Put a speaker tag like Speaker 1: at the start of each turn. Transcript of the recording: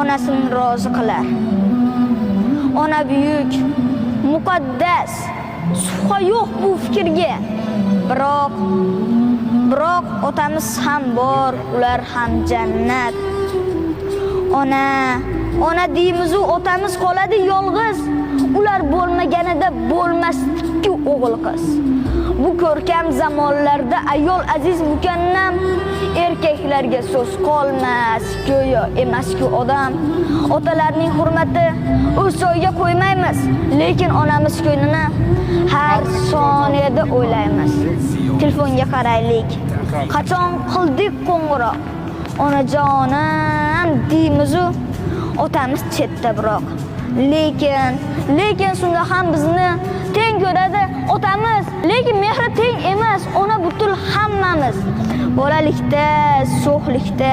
Speaker 1: Onasini rozi qilar. Ona buyuk, muqaddas, shubha yo'q bu fikrga. Biroq otamiz ham bor, ular ham jannat. Ona, ona deymizu otamiz qoladi yolg'iz. Ular bo'lmaganida bo'lmasdikku o'g'il qiz. Bu ko'rkam zamonlarda ayol aziz mukannam, erkaklarga so'z qolmas, go'yo emasku odam. Otalarning hurmati o'z joyiga qo'ymaymiz, lekin onamiz ko'nglini har soniyada o'ylaymiz. Telefonga qaraylik. Qachon qildik qo'ng'iroq? Onajonim deymizu otamiz chetda biroq. Lekin shunda ham bizni teng ko'radi otamiz, lekin mehri teng emas, ona butul hammamiz. Bolalikda, sho'xlikda